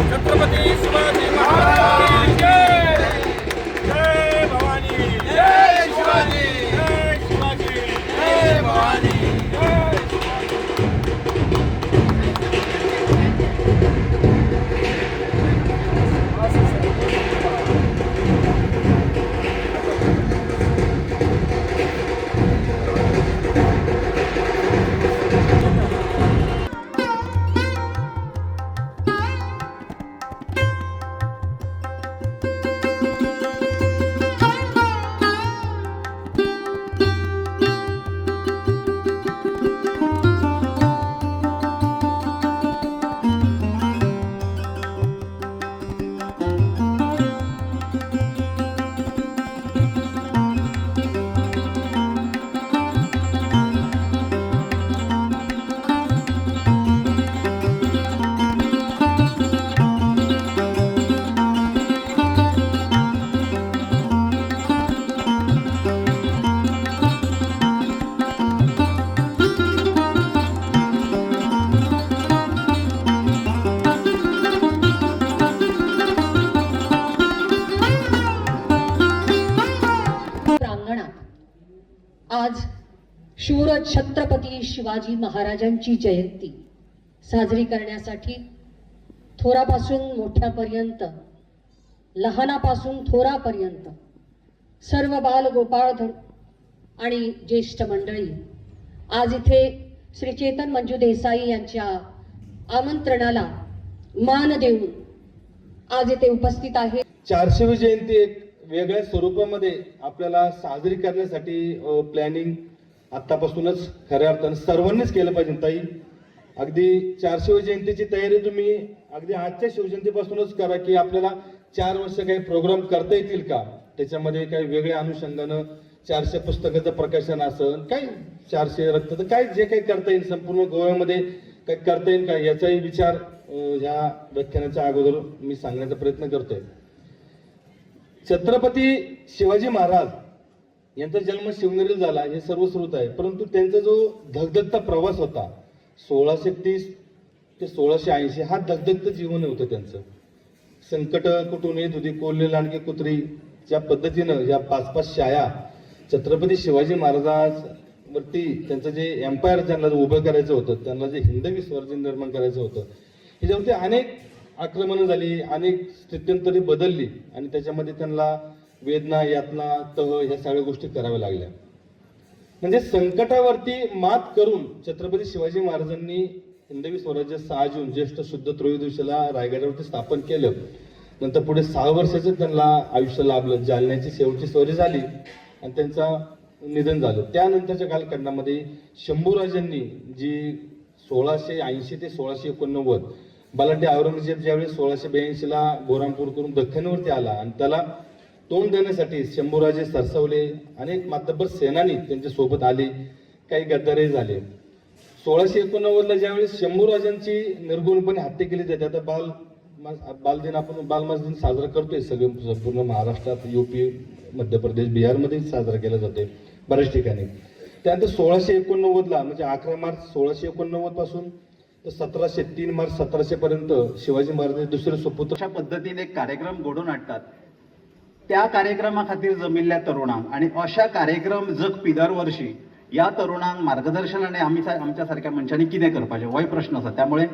छत्रपती शिवाजी महाराज की जय! जय भवानी! जय शिवाजी! जय शिवाजी! जय भवानी! जय शिवाजी! प्रांगणात आज शूर छत्रपती शिवाजी महाराजांची जयंती साजरी करण्यासाठी थोरापासून मोठ्यापर्यंत, लहानापासून थोरापर्यंत सर्व बाल गोपाळ आणि ज्येष्ठ मंडळी आज इथे श्री चेतन मंजू देसाई यांच्या आमंत्रणाला मान देऊन आज इथे उपस्थित आहे. 400वी जयंती एक वेगळ्या स्वरूपामध्ये आपल्याला साजरी करण्यासाठी प्लॅनिंग आत्तापासूनच खऱ्या अर्थानं सर्वांनीच केलं पाहिजे. ताई, अगदी 400वी जयंतीची तयारी तुम्ही अगदी आजच्या शिवजयंतीपासूनच करा की आपल्याला 4 वर्ष काही प्रोग्राम करता येतील का, त्याच्यामध्ये काही वेगळ्या अनुषंगानं 400 पुस्तकाचं प्रकाशन असेल, काही 400 रक्त, तर काय जे काही करता येईल संपूर्ण गोव्यामध्ये काही करता येईल का याचाही विचार ह्या व्याख्यानाच्या अगोदर मी सांगण्याचा प्रयत्न करतोय. छत्रपती शिवाजी महाराज यांचा जन्म शिवनेरीला झाला हे सर्वश्रुत आहे, परंतु त्यांचा जो धगधगता प्रवास होता 1630 ते 1680 हा धगधगतं जीवन होतं त्यांचं. संकट कुठून येत होती, कोल्हे लांडगे कुत्री ज्या पद्धतीनं या 5-5 शाया छत्रपती शिवाजी महाराजांवरती त्यांचं जे एम्पायर ज्यांना उभं करायचं होतं, त्यांना जे हिंदवी स्वराज्य निर्माण करायचं होतं, ह्याच्यावरती अनेक आक्रमणं झाली, अनेक स्थित्यंतरे बदलली आणि त्याच्यामध्ये त्यांना वेदना, यातना, तह ह्या सगळ्या गोष्टी कराव्या लागल्या. म्हणजे संकटावरती मात करून छत्रपती शिवाजी महाराजांनी हिंदवी स्वराज्य 6 जून ज्येष्ठ शुद्ध त्रयोदशीला रायगडावरती स्थापन केलं. नंतर पुढे 6 वर्षाचं त्यांना आयुष्य लाभलं. जालन्याची शेवटची स्वारी झाली आणि त्यांचा निधन झालं. त्यानंतरच्या कालखंडामध्ये शंभूराजांनी जी 1680 ते 1689 बलाढ्य औरंगजेब ज्यावेळी 1682ला बोरामपूर करून दख्खनवरती आला आणि त्याला तोंड देण्यासाठी शंभूराजे सरसावले, अनेक मातब्बर सेनानी त्यांच्या सोबत आले, काही गद्दारही झाले. 1689ला ज्यावेळी शंभूराजांची निर्घृणपणे हत्या केली जाते, आता बालदिन आपण बालमास दिन साजरा करतोय सगळे संपूर्ण महाराष्ट्रात, युपी, मध्य प्रदेश, बिहारमध्ये साजरा केला जातोय बऱ्याच ठिकाणी. त्यानंतर 1689ला म्हणजे 11 मार्च 1689 पासून तर 1703 मार्च 1700 पर्यंत शिवाजी महाराजांचे दुसरे सुपुत्र अशा पद्दतीन एक कार्यक्रम घडोवन हाडटात. त्या कार्यक्रमा खातीर जमिल्ल्या तरुणांक आनी अशा कार्यक्रम जगपी दर वर्षी ह्या तरुणांक मार्गदर्शन आनी आमी आमच्या सारक्या मनशांनी कितें करपाचें होय प्रश्न आसा. त्यामुळे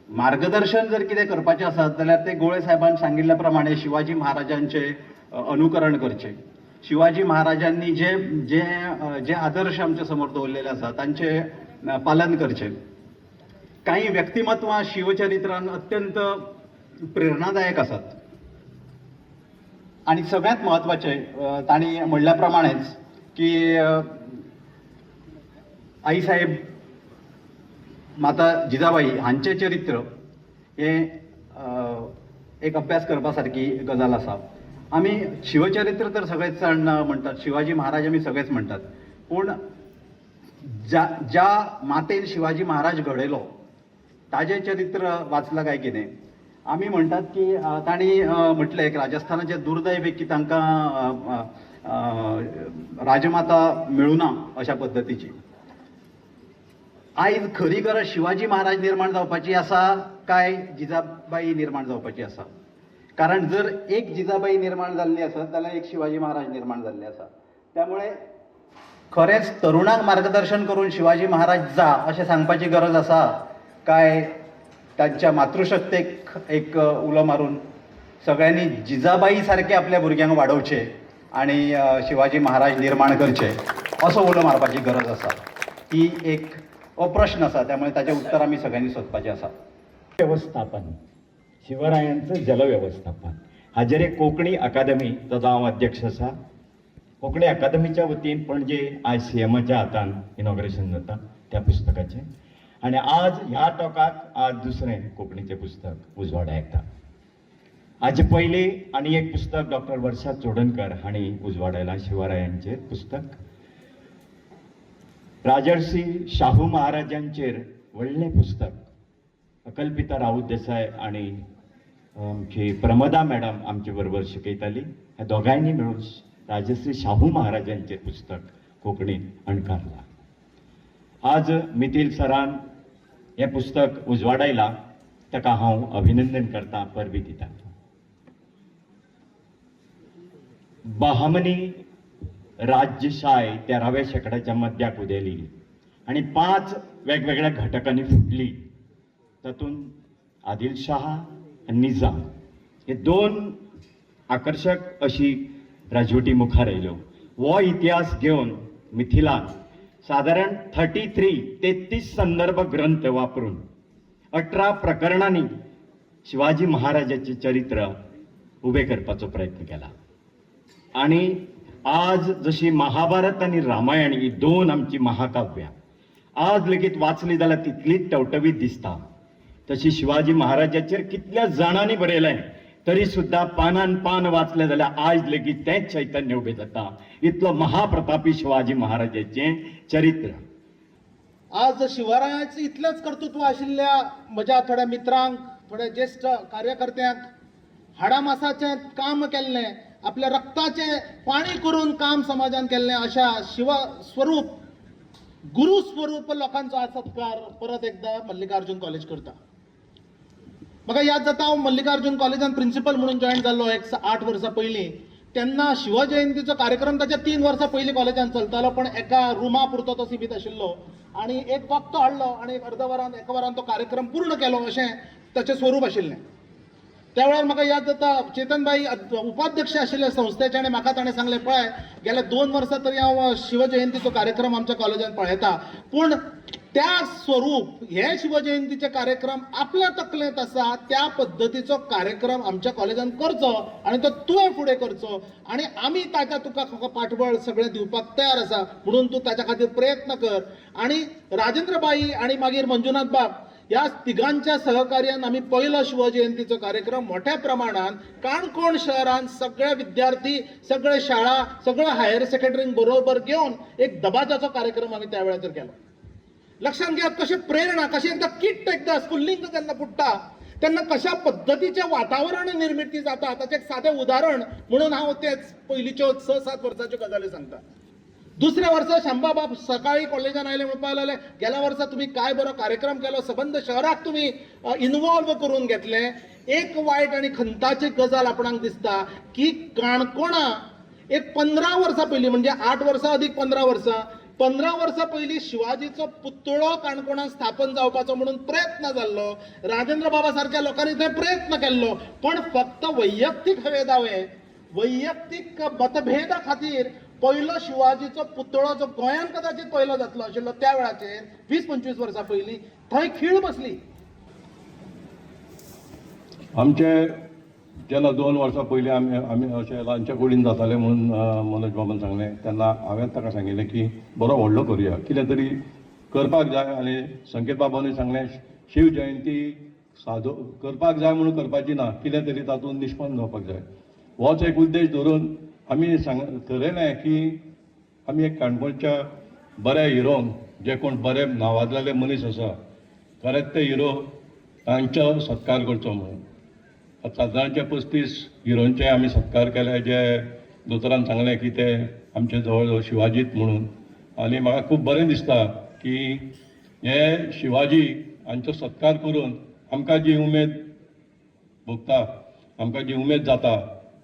मार्गदर्शन जर कितें करपाचें आसत जाल्यार ते गोळे साहेबान सांगिल्ल्या प्रमाणे शिवाजी महाराजांचें अनुकरण करचें. शिवाजी महाराजांनी जे जे जे आदर्श आमच्या समोर दवरलेले आसा तांचें पालन करचें. काही व्यक्तिमत्वां शिवचरित्रान अत्यंत प्रेरणादायक आसात आनी सगळ्यांत म्हत्वाचें तांणी म्हणल्या प्रमाणेच की आई साहेब माता जिजाबाई हांचें चरित्र हें एक अभ्यास करपा सारकी गजाल आसा. आमी शिवचरित्र तर सगळेच जाण म्हणटात, शिवाजी महाराज आमी सगळेच म्हणटात, पूण ज्या ज्या मातेन शिवाजी महाराज घडयलो ताजें चरित्र वाचलां काय कितें? आमी म्हणटात की तांणी म्हटलें एक राजस्थानाचें दुर्दैव की तांकां राजमाता मेळुना अशा पद्दतीची. आयज खरी गरज शिवाजी महाराज निर्माण जावपाची आसा काय जिजाबाई निर्माण जावपाची आसा? कारण जर एक जिजाबाई निर्माण जाल्ली आसत जाल्यार एक शिवाजी महाराज निर्माण जाल्ले आसा. त्यामुळे खरेंच तरुणांक मार्गदर्शन करून शिवाजी महाराज जा अशें सांगपाची गरज आसा काय तांच्या मातृशक्तेक एक उलो मारून सगळ्यांनी जिजाबाई सारके आपल्या भुरग्यांक वाडोवचे आनी शिवाजी महाराज निर्माण करचे असो उलो मारपाची गरज आसा? ही एक हो प्रश्न आसा. त्यामुळे ताचें उत्तर आमी सगळ्यांनी सोदपाचें आसा. व्यवस्थापन, शिवरायांचं जलव्यवस्थापन हाजेर एक कोंकणी अकादमी, ताजो हांव अध्यक्ष आसा. कोंकणी अकादमीच्या वतीन पणजे आयज सी एमाच्या हातान इनॉग्रेशन जाता त्या पुस्तकाचें आनी आज ह्या टोकाक आज दुसरें कोंकणीचें पुस्तक उजवाडा येता. हाजे पयलीं आनी एक पुस्तक डॉक्टर वर्षा चोडणकर हांणी उजवाडायलां, शिवरायांचेर पुस्तक. राजर्षी शाहू महाराजांचेर व्हडलें पुस्तक अकल्पिता राऊत देसाय आनी आमची प्रमदा मॅडम आमचे बरोबर शिकयताली, ह्या दोगांयनी मेळून राजश्री शाहू महाराजांचेर पुस्तक कोंकणीत अणकारलां. आज मिथील सरान हें पुस्तक उजवाडायलां, ताका हांव अभिनंदन करतां, परबीं दिता. बहामनी राज्यशाय 13व्या शेंकड्याच्या मध्याक उदेली आनी 5 वेगवेगळ्या घटकांनी फुटली. तातूंत आदिलशाह आनी निजाम हे 2 आकर्शक अशी राजवटी मुखार आयल्यो. हो इतिहास घेवन मिथिलान सादारण 33 संदर्भ ग्रंथ वापरून 18 प्रकरणांनी शिवाजी महाराजाचें चरित्र उबें करपाचो प्रयत्न केला. आनी आज जशी महाभारत आनी रामायण ही 2 आमची महाकाव्यां आज लेगीत वाचली जाल्यार तितलीच टवटवीत दिसता, तशी शिवाजी महाराजाचेर कितल्या जाणांनी बरयलें. तरी सुद्दां पानान पान वाचलें जाल्यार आयज लेगीत तेंच चैतन्य उबें जाता. इतलो महाप्रतापी शिवाजी महाराजाचें चरित्र. आज शिवरायाचें इतलेंच कर्तृत्व आशिल्ल्या म्हज्या थोड्या मित्रांक, थोड्या ज्येश्ठ कार्यकर्त्यांक हाडा मासाचें काम केल्लें, आपल्या रक्ताचें पाणी करून काम समाजान केल्लें अशा शिव स्वरूप, गुरू स्वरूप लोकांचो आज सत्कार परत एकदा मल्लिकार्जून कॉलेज करता. म्हाका याद जाता, हांव मल्लिकार्जून कॉलेजान प्रिंसिपल म्हणून जॉयन जाल्लो एक 8 वर्सां पयलीं. तेन्ना शिवजयंतीचो कार्यक्रम ताच्या 3 वर्सां पयलीं कॉलेजान चलतालो, पण एका रुमा पुरतो तो सिमीत आशिल्लो आनी एक वक्तो हाडलो आनी एक अर्द वरान, एका वरान तो कार्यक्रम पूर्ण केलो अशें ताचें स्वरूप आशिल्लें. त्या वेळार म्हाका याद जाता, चेतनभाई उपाध्यक्ष आशिल्ले संस्थेचे आनी म्हाका ताणें सांगलें, पळय गेल्या 2 वर्सां तरी हांव शिवजयंतीचो कार्यक्रम आमच्या कॉलेजान पळयता, पूण त्या स्वरूप हे शिवजयंतीचे कार्यक्रम आपल्या तकलेंत आसा त्या पद्दतीचो कार्यक्रम आमच्या कॉलेजान करचो आनी तो तुवें फुडें करचो आनी आमी ताका तुका पाठबळ सगळें दिवपाक तयार आसा, म्हणून तूं ताच्या खातीर प्रयत्न कर. आनी राजेंद्रबाई आनी मागीर मंजुनाथ बाब ह्या तिगांच्या सहकार्यान आमी पयलो शिवजयंतीचो कार्यक्रम मोठ्या प्रमाणान काणकोण शहरान सगळे विद्यार्थी, सगळे शाळा, सगळे हायर सेकंडरींक बरोबर घेवन एक दबाजाचो कार्यक्रम आमी त्या वेळाचेर केलो. लक्षात घेयात कशें प्रेरणा, कशें एकदां किट्ट, एकदां स्फुल्लिंग जेन्ना फुट्टा तेन्ना कशा पद्दतीचें वातावरण निर्मिती जाता ताचें एक सादें उदाहरण म्हणून हांव तेच पयलींच्यो 6-7 वर्साच्यो गजाली सांगता. दुसऱ्या वर्सा शांबाबाब सकाळी कॉलेजान आयले, म्हणपाक लागले गेल्या वर्सा तुमी काय बरो कार्यक्रम केलो, सबंद शहराक तुमी इनवॉल्व करून घेतलें. एक वायट आनी खंताची गजाल आपणाक दिसता की काणकोणा एक 15 वर्सां पयलीं, म्हणजे 8 वर्सां अदीक 15 वर्सां, 15 वर्सां पयलीं शिवाजीचो पुतळो काणकोणांत स्थापन जावपाचो म्हणून प्रयत्न जाल्लो. राजेंद्र बाबा सारक्या लोकांनी थंय प्रयत्न केल्लो, पण फक्त वैयक्तीक हवे दावे, वैयक्तीक मतभेदा खातीर पयलो शिवाजीचो पुतळो जो गोंयांत कदाचित पयलो जातलो आशिल्लो त्या वेळाचेर 20-25 वर्सां पयलीं थंय खीळ बसली. आमचे जेन्ना 2 वर्सां पयलीं आमी आमी अशें रांदच्या कुडीन जाताले म्हणून मनोज बाबान सांगलें, तेन्ना हांवें ताका सांगिल्लें की बरो व्हडलो करुया, कितें तरी करपाक जाय. आनी संकेत बाबानूय सांगलें शिव जयंती सादो करपाक जाय म्हणून करपाची ना, कितें तरी तातूंत निष्पन्न जावपाक जाय. होच एक उद्देश धरून आमी थरयलें की आमी एक काणकोणच्या बऱ्या हिरोंक, जे कोण बरे नांवाजलेले मनीस आसा खरेंच ते हिरो, तांचो सत्कार करचो म्हणून. सादारणचे 35 हिरोंचे आमी सत्कार केले, जे दोतोरान सांगलें की ते आमचे जवळ जवळ शिवाजीत म्हणून. आनी म्हाका खूब बरें दिसता की हे शिवाजी हांचो सत्कार करून आमकां जी उमेद भोगता, आमकां जी उमेद जाता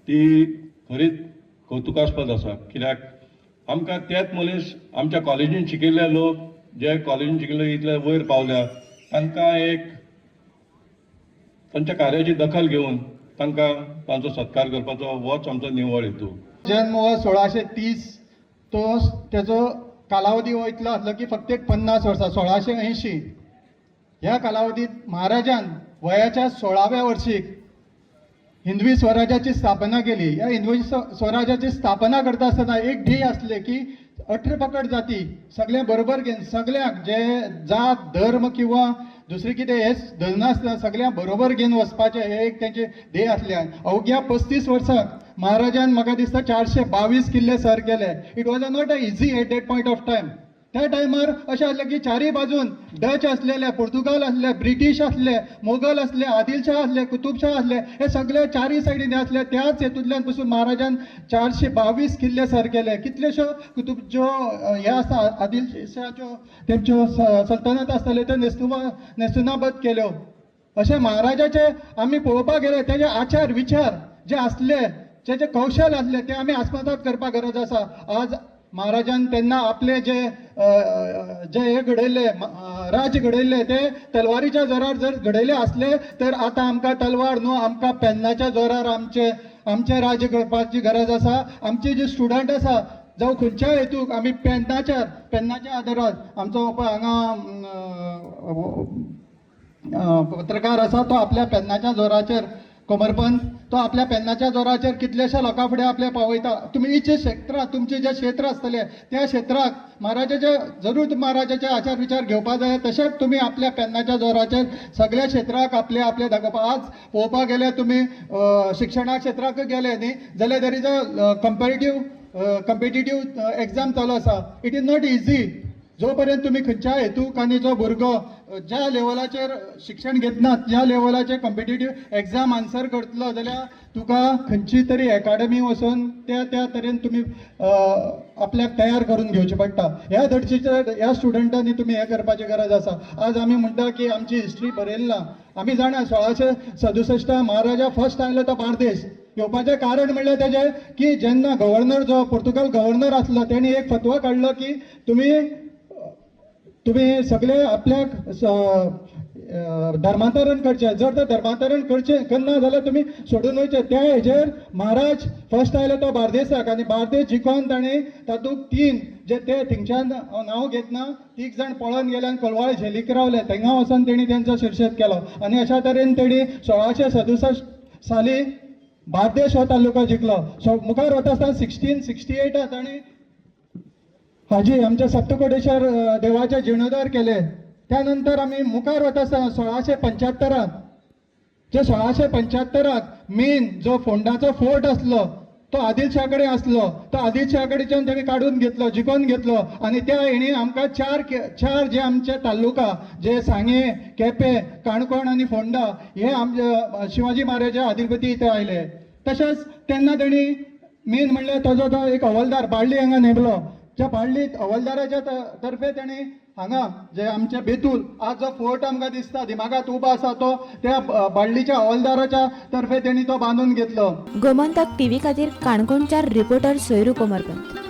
ती खरीच कौतुकास्पद आसा. कित्याक आमकां तेच मनीस आमच्या कॉलेजीन शिकिल्ले लोक, जे कॉलेजीन शिकिल्ले इतले वयर पावल्या, तांकां एक तांच्या कार्याची दखल घेवन तांकां तांचो सत्कार करपाचो होच आमचो निवळ हेतू. जन्म हो 1630, तो तेजो कालावधी हो इतलो आसलो की फक्त एक 50 वर्सां, 1680 ह्या कालावधीत महाराजान वयाच्या 16व्या वर्सीक हिंदवी स्वराज्याची स्थापना केली. ह्या हिंदवी स्वराज्याची स्थापना करता आसतना एक ध्येय आसलें की 18 पकड जाती सगळें बरोबर घेवन, सगळ्यांक जे जात धर्म किंवा दुसरें कितें हें धरनासतना सगळ्यांक बरोबर घेवन वचपाचें हें एक तेंचें ध्येय आसलें. अवघ्या 35 वर्सांक महाराजान म्हाका दिसता 422 किल्ले सर केले. It was not a easy at that point of time. त्या टायमार अशें आसलें की चारूय बाजून डच आसलेले, पुर्तुगाल आसले, ब्रिटीश आसले, मोगल आसले, आदिलशाह आसले, कुतुबशाह आसले, हे सगळे चारूय सायडीन आसले. त्याच हेतूंतल्यान पसून महाराजान 422 किल्ले सर केले. कितलेश्यो कुतुब ज्यो हे आसा आदिलशाहाच्यो तेमच्यो सल्तनत आसताल्यो त्यो नेस्तुनाबद केल्यो. अशें महाराजाचे आमी पळोवपाक गेले तेजे आचार विचार जे आसले, जेचे कौशल आसले ते आमी आस्मदात करपाक गरज आसा. आज महाराजान तेन्ना आपले जे जे हे घडयल्ले राज्य घडयल्ले ते तलवारीच्या जोरार जर घडयले आसले तर आतां आमकां तलवार न्हू, आमकां पेन्नाच्या जोरार आमचे आमचें राज्य करपाची गरज आसा. आमचे जे स्टुडंट आसा जावं खंयच्याय हेतूक आमी पेन्नाच्या आदारान आमचो पळय हांगा पत्रकार आसा तो आपल्या पेन्नाच्या जोराचेर कोमरपंत तो आपल्या पेन्नाच्या जोराचेर कितल्याश्या लोकां फुडें आपल्या पावयता. तुमी इच्छे क्षेत्रां, तुमचें जें क्षेत्र आसतलें त्या क्षेत्राक महाराजाचे जरूर महाराजाचे आचार विचार घेवपा जाय. तशेंच तुमी आपल्या पेन्नाच्या जोराचेर सगळ्या क्षेत्राक आपले आपले दाखोवपा. आज पळोवपाक गेल्यार तुमी शिक्षणा क्षेत्राक गेले न्ही जाल्यार there is a comparative competitive exam चालू आसा. It is not easy. जो पर्यंत तुमी खंयच्या हेतूक आनी जो भुरगो ज्या लेवलाचेर शिक्षण घेतना ज्या लेवलाचेर कॉम्पिटेटीव एग्जाम आन्सर करतलो जाल्यार तुका खंयची तरी एकाडमी वचून त्या त्या तरेन तुमी आपल्याक तयार करून घेवचें पडटा. ह्या धडचेचेर ह्या स्टुडंटांनी तुमी हें करपाची गरज आसा. आज आमी म्हणटा की आमची हिस्ट्री बरयली ना. आमी जाणा, 1667 महाराजा फर्स्ट आयलो तो बार्देश येवपाचें कारण म्हणल्यार तेजें की जेन्ना गव्हर्नर जो पोर्तुगाल गव्हर्नर आसलो तेणी एक फतवा काडलो की तुमी तुमी सगळे आपल्याक धर्मांतरण करचें. जर तर धर्मांतरण करचें करना जाल्यार तुमी सोडून वयचें. त्या हेजेर महाराज फर्स्ट आयलो तो बार्देसाक आनी बार्देस जिखोन ताणें तातूंत तीन जे ते थिंगच्यान हांव नांव घेतना तीग जाण पळोन गेले आनी कोलवाळ झेलीक रावले. थंगा वचोन तेणी तेंचो शिरशेद केलो आनी अशा तरेन तेणी 1667 साली बार्देश हो तालुका जिखलो. सो मुखार वता आसतना 1668 ताणें हाजी आमच्या सप्तकोटेश्वर देवाचे जिर्णोद्धार केले. त्यानंतर आमी मुखार वता आसतना 1675 जे 1675 मेन जो फोंडाचो फोर्ट आसलो तो आदिलशाह कडेन आसलो. तो आदिलशाह कडेच्यान तेणी काडून घेतलो, जिखोन घेतलो आनी त्या हेणी आमकां चार चार जे आमचे तालुका जे सांगें, केपें, काणकोण आनी फोंडा हे आमचे शिवाजी महाराजा अधिपती इथे आयले. तशेंच तेन्ना तेणी मेन म्हणल्यार ताजो तो एक हवालदार बाळ्ळी हांगा नेमलो. ज्या बाळ्ळी हवालदाराच्या तर्फे तेणी हांगा जे आमचे बेतूल आज जो फोर्ट आमकां दिसता दिमागात उबो आसा तो त्या बाळ्ळीच्या हवालदाराच्या तर्फे तेणी तो बांदून घेतलो. गोमंतक टीव्ही खातीर काणकोणच्या रिपोर्टर सोयरू कोमरपंत.